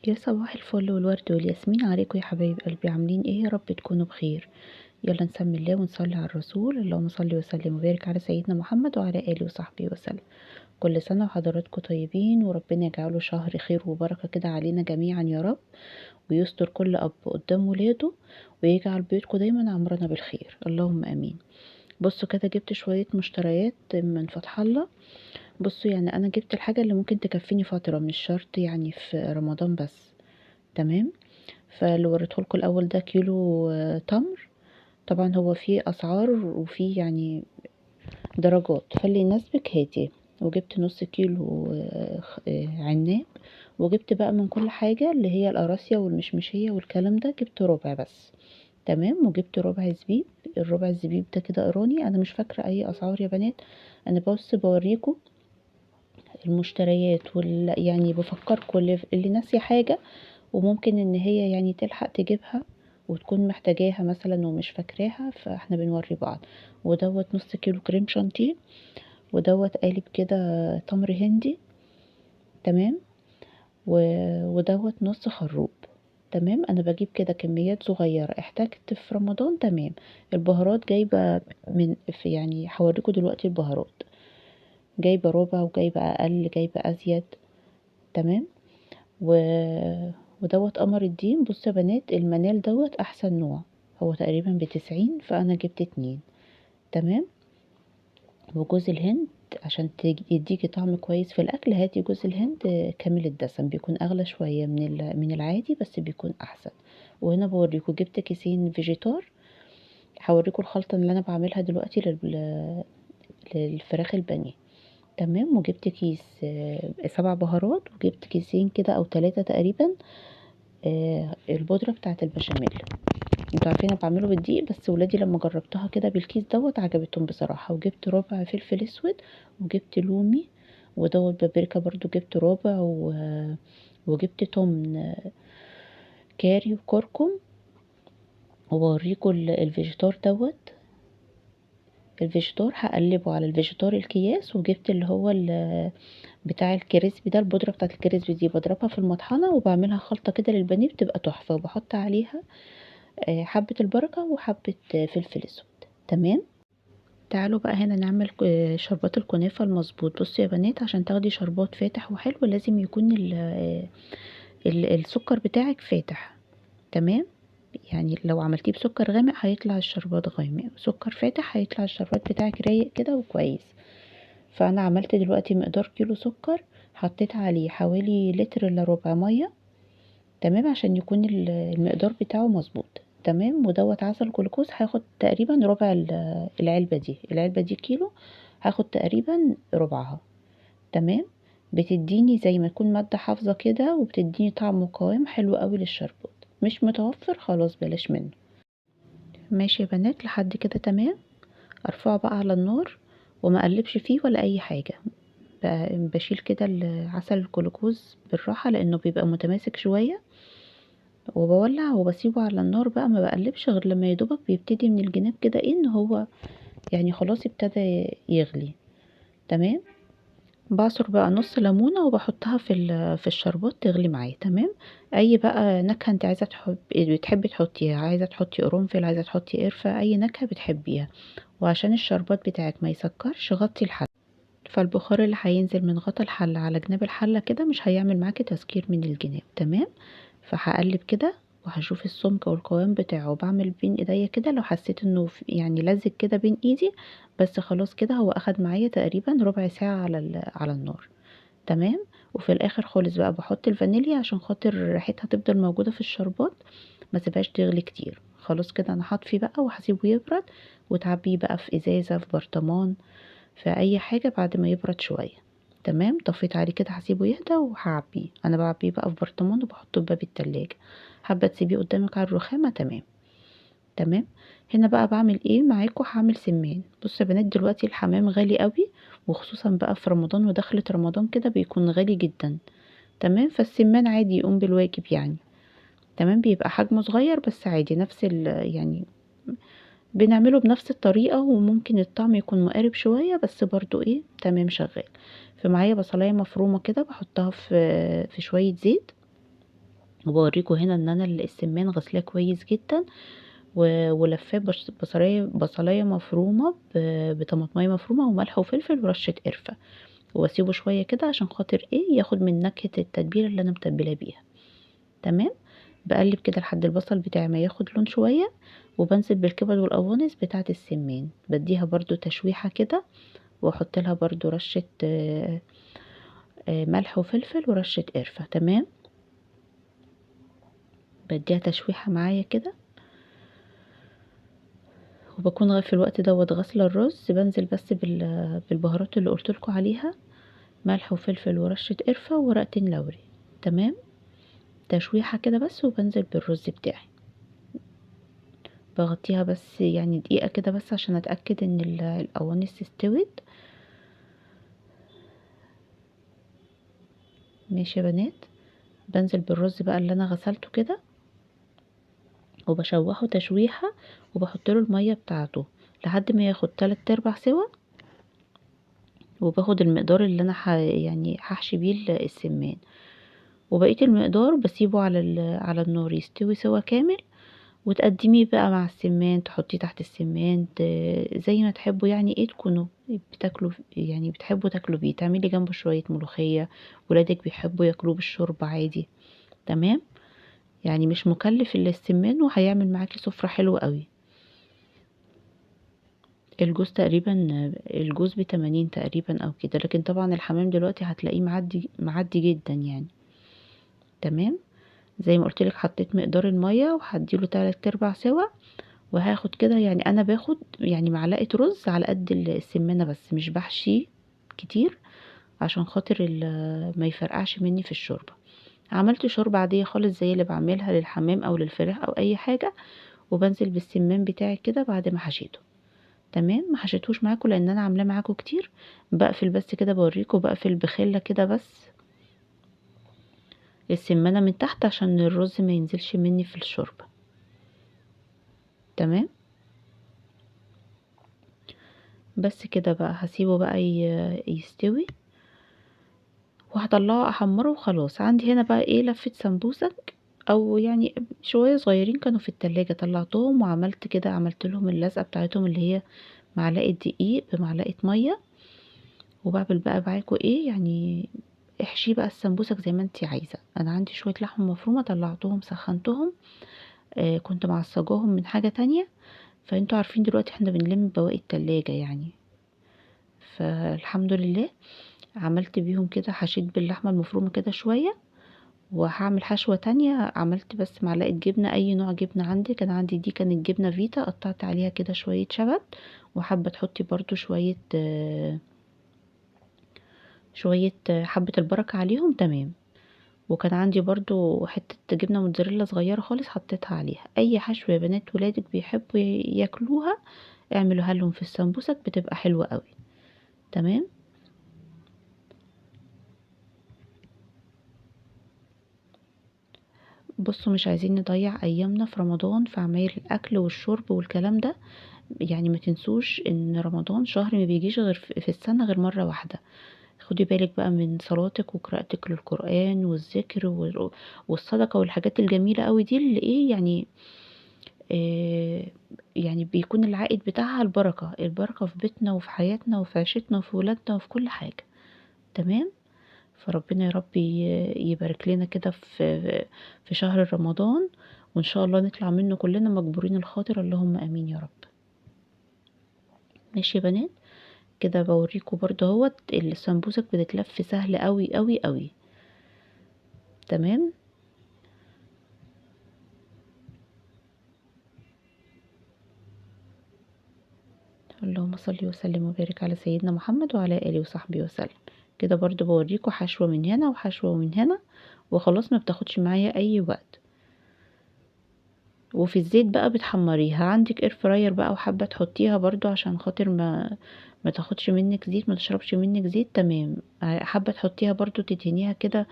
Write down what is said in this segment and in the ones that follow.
يا صباح الفل والورد والياسمين عليكم يا حبايب قلبي، عاملين ايه؟ يا رب تكونوا بخير. يلا نسمي الله ونصلي على الرسول، اللهم صل وسلم وبارك على سيدنا محمد وعلى اله وصحبه وسلم. كل سنة وحضراتكم طيبين، وربنا يجعله شهر خير وبركة كده علينا جميعا يا رب، ويستر كل اب قدام ولاده، ويجعل بيوتكم دايما عمرنا بالخير، اللهم امين. بصوا كده جبت شوية مشتريات من فتح الله. بصوا انا جبت الحاجة اللي ممكن تكفيني فترة، مش شرط في رمضان بس، تمام. فاللي وريته لكم الاول ده كيلو تمر، طبعا هو فيه اسعار وفيه درجات، فاللي يناسبك هاتي. وجبت نص كيلو عناب، وجبت بقى من كل حاجة اللي هي القراصية والمشمشية والكلام ده، جبت ربع بس، تمام. وجبت ربع زبيب، الربع الزبيب ده كده قراني، انا مش فاكرة اي اسعار يا بنات، انا بس بوريكم المشتريات بفكركم اللي ناسي حاجة وممكن ان هي تلحق تجيبها وتكون محتاجاها مثلا ومش فاكراها، فاحنا بنوري بعض. ودوت نص كيلو كريم شانتيه، ودوت قالب كده تمر هندي، تمام. ودوت نص خروب، تمام. انا بجيب كده كميات صغيرة، احتاجت في رمضان، تمام. البهارات جايبة من في هوريكم دلوقتي البهارات، جايبة ربع وجايبة اقل، جايبة ازيد، تمام. ودوت قمر الدين. بصوا يا بنات المنال دوت احسن نوع، هو تقريبا ب90، فانا جبت 2، تمام. وجوز الهند عشان يديكي طعم كويس في الاكل، هاتي جوز الهند كامل الدسم، بيكون اغلى شوية من العادي بس بيكون احسن. وهنا بوريكم جبت كيسين فيجيتار، هوريكم الخلطة اللي انا بعملها دلوقتي للفراخ البانيه، تمام. وجبت كيس 7 بهارات، وجبت كيسين كده او 3 تقريبا، البودرة بتاعة البشاميل. انتوا عارفين انا بعمله بالدقيق، بس ولادي لما جربتها كده بالكيس دوت عجبتهم بصراحة. وجبت ربع فلفل اسود، وجبت لومي، ودوت بابريكا برضو جبت ربع، وجبت تمن كاري وكركم. وبوريكم الفيجيتار دوت، الفيجيتار هقلبه على الفيجيتار الكياس. وجبت اللي هو بتاع الكريسبي ده، البودرة بتاعت الكريسبي دي بضربها في المطحنة وبعملها خلطة كده للبانيه، بتبقى تحفة. وبحط عليها حبة البركة وحبة فلفل اسود، تمام. تعالوا بقى هنا نعمل شربات الكنافة المظبوط. بصوا يا بنات، عشان تاخدي شربات فاتح وحلو لازم يكون السكر بتاعك فاتح، تمام. لو عملتيه بسكر غامق هيطلع الشربات غامق، سكر فاتح هيطلع الشربات بتاعك رايق كده وكويس. فانا عملت دلوقتي مقدار كيلو سكر، حطيت عليه حوالي لتر الا ربع ميه، تمام، عشان يكون المقدار بتاعه مظبوط، تمام. ودوت عسل جلوكوز هاخد تقريبا ربع العلبه دي، العلبه دي كيلو هاخد تقريبا ربعها، تمام. بتديني زي ما يكون ماده حافظه كده، وبتديني طعم وقوام حلو قوي للشربات. مش متوفر خلاص بلاش منه، ماشي يا بنات لحد كده تمام. ارفعه بقى على النار وما اقلبش فيه ولا اي حاجه، بشيل كده العسل الجلوكوز بالراحه لانه بيبقى متماسك شويه، وبولع وبسيبه على النار بقى، ما بقلبش غير لما يدوبك بيبتدي من الجناب كده ايه ان هو خلاص ابتدى يغلي، تمام. بعصر بقى نص ليمونه وبحطها في الشربات تغلي معايا، تمام. اي بقى نكهه انت عايزه بتحبي تحطيها، عايزه تحطي قرنفل، عايزه تحطي قرفه، اي نكهه بتحبيها. وعشان الشربات بتاعك ما يسكرش غطي الحله، فالبخار اللي هينزل من غطا الحله على جناب الحله كده مش هيعمل معاكي تسكير من الجناب، تمام. فهقلب كده وهشوف السمك والقوام بتاعه، بعمل بين ايديا كده، لو حسيت انه لزج كده بين ايدي بس خلاص كده هو اخد معايا تقريبا ربع ساعة على النار، تمام. وفي الاخر خالص بقى بحط الفانيليا عشان خاطر ريحتها تفضل موجودة في الشربات، ما تبقاش تغلي كتير. خلاص كده انا هطفي بقى وهسيبه يبرد، وتعبيه بقى في ازازة، في برطمان، في اي حاجة بعد ما يبرد شوية، تمام. طفيت عليه كده هسيبه يهدى وهعبيه. انا بعبيه بقى في برطمان وبحطه في باب التلاجة، حابة تسيبيه قدامك على الرخامة، تمام تمام. هنا بقى بعمل ايه معاكم؟ هعمل سمان. بصوا يا بنات دلوقتي الحمام غالي قوي، وخصوصا بقى في رمضان ودخلة رمضان كده بيكون غالي جدا، تمام. فالسمان عادي يقوم بالواجب تمام. بيبقى حجمه صغير بس عادي، بنعمله بنفس الطريقة، وممكن الطعم يكون مقارب شوية بس برضو ايه تمام شغال. فمعايا بصلاية مفرومة كده بحطها في شوية زيت، وبوريكم هنا ان انا السمان غسلاه كويس جدا، ولفاه بصلايه مفرومه بطماطميه مفرومه وملح وفلفل ورشه قرفه، واسيبه شوية كده عشان خاطر ايه ياخد من نكهة التتبيله اللي انا متبلاه بيها. تمام. بقلب كده لحد البصل بتاعي ما ياخد لون شوية، وبنزل بالكبد والقوانص بتاعه السمان، بديها برضو تشويحه كده، واحط لها برضو رشه ملح وفلفل ورشه قرفه. تمام. بديها تشويحه معايا كده، وبكون في الوقت دوت غاسله الرز. بنزل بس بالبهارات اللي قلت لكم عليها، ملح وفلفل ورشه قرفه وورقتين لوري. تمام. تشويحه كده بس، وبنزل بالرز بتاعي، بغطيها بس يعني دقيقة كده بس عشان اتاكد ان القوانص استوت. ماشي يا بنات. بنزل بالرز بقى اللي انا غسلته كده، وبشوحه تشويحه، وبحط له المية بتاعته لحد ما ياخد 3/4 سوا، وباخد المقدار اللي انا يعني هحشي بيه السمان، وبقية المقدار بسيبه على النار يستوي سوا كامل. وتقدميه بقى مع السمان، تحطيه تحت السمان، زي ما تحبوا، يعني ايه تكونوا بتاكلوا، يعني بتحبوا تاكلوا بيه. تعملي جنبه شوية ملوخية، ولادك بيحبوا ياكلوه بالشوربه عادي. تمام. يعني مش مكلف السمان، وهيعمل معاكي سفره حلوة قوي. الجوز تقريبا، الجوز ب80 تقريبا او كده، لكن طبعا الحمام دلوقتي هتلاقيه معدي جدا يعني. تمام. زي ما قلت لك حطيت مقدار المية، وهديله 3/4 سوا، وهاخد كده يعني انا باخد يعني معلقه رز على قد السمانه بس، مش بحشيه كتير عشان خاطر ما يفرقعش مني في الشوربة. عملت شوربة عادية خالص زي اللي بعملها للحمام او للفراخ او اي حاجة، وبنزل بالسمان بتاعي كده بعد ما حشيته. تمام. ما حشيتهوش معاكم لان انا عاملاه معاكم كتير، بقفل بس كده بوريكم، بقفل بخله كده بس السمانه من تحت عشان الرز ما ينزلش مني في الشوربة. تمام. بس كده بقى هسيبه بقى يستوي، وهطلعه احمره وخلاص. عندي هنا بقى ايه لفه سمبوسك، او يعني شوية صغيرين كانوا في التلاجة طلعتهم، وعملت كده، عملت لهم اللزقه بتاعتهم اللي هي معلقه دقيق بمعلقه مية. وبعمل بقى معاكم ايه يعني احشيه بقى السمبوسك زي ما انتي عايزه. انا عندي شوية لحمه مفرومه طلعتهم سخنتهم، كنت معصجاهم من حاجة تانية، فانتوا عارفين دلوقتي احنا بنلم بواقي التلاجة يعني، فالحمد لله عملت بيهم كده، حشيت باللحمه المفرومه كده شوية. وهعمل حشوه تانية، عملت بس معلقه جبنه، اي نوع جبنه عندك، انا عندي دي كانت جبنه فيتا، قطعت عليها كده شوية شبت، وحابة تحطي برضو شوية حبه البركة عليهم. تمام. وكان عندي برضو حتة جبنه موتزاريلا صغيرة خالص حطيتها عليها. اي حشوه يا بنات ولادك بيحبوا ياكلوها اعملوها لهم في السمبوسك، بتبقى حلوة قوي. تمام. بصوا مش عايزين نضيع ايامنا في رمضان في عمايل الاكل والشرب والكلام ده، يعني ما تنسوش ان رمضان شهر ما بيجيش غير في السنة غير مرة واحدة. خدي بالك بقى من صلاتك وقراءتك للقرآن والذكر والصدقة والحاجات الجميلة قوي دي اللي ايه يعني، يعني بيكون العائد بتاعها البركة، البركة في بيتنا وفي حياتنا وفي عيشتنا وفي ولادنا وفي كل حاجة. تمام. فربنا يا رب يبارك لنا كده في شهر رمضان، وإن شاء الله نطلع منه كلنا مجبورين الخاطر، اللهم آمين يا رب. ماشي يا بنات. كده بوريكم برضه اهوت السمبوسك بتتلف سهل قوي قوي قوي. تمام. اللهم صل وسلم وبارك على سيدنا محمد وعلى آله وصحبه وسلم. كده برضو بوريكم حشوة من هنا وحشوة من هنا وخلاص، ما بتاخدش معايا اي وقت. وفي الزيت بقى بتحمريها، عندك اير فراير بقى وحابة تحطيها برضو عشان خاطر ما تاخدش منك زيت، ما تشربش منك زيت. تمام. حابة تحطيها برضو تدهنيها كده،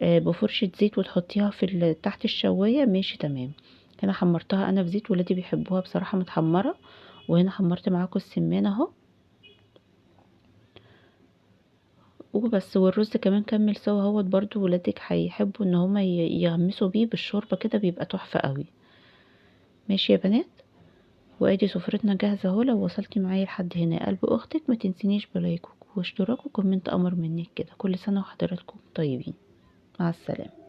بفرشة زيت وتحطيها في تحت الشواية. ماشي تمام. هنا حمرتها انا في زيت، ولادي بيحبوها بصراحة متحمرة. وهنا حمرت معاكم السمان اهو. وبس. والرز كمان كمل سوا اهوت برضو، ولادك هيحبوا ان هما يغمسوا بيه بالشوربة كده، بيبقى تحفة قوي. ماشي يا بنات، وادي سفرتنا جاهزة اهو. لو وصلتي معايا لحد هنا يا قلب اختك، ما تنسينيش ب like واشتراك و comment قمر منك كده. كل سنة وحضراتكم طيبين، مع السلامة.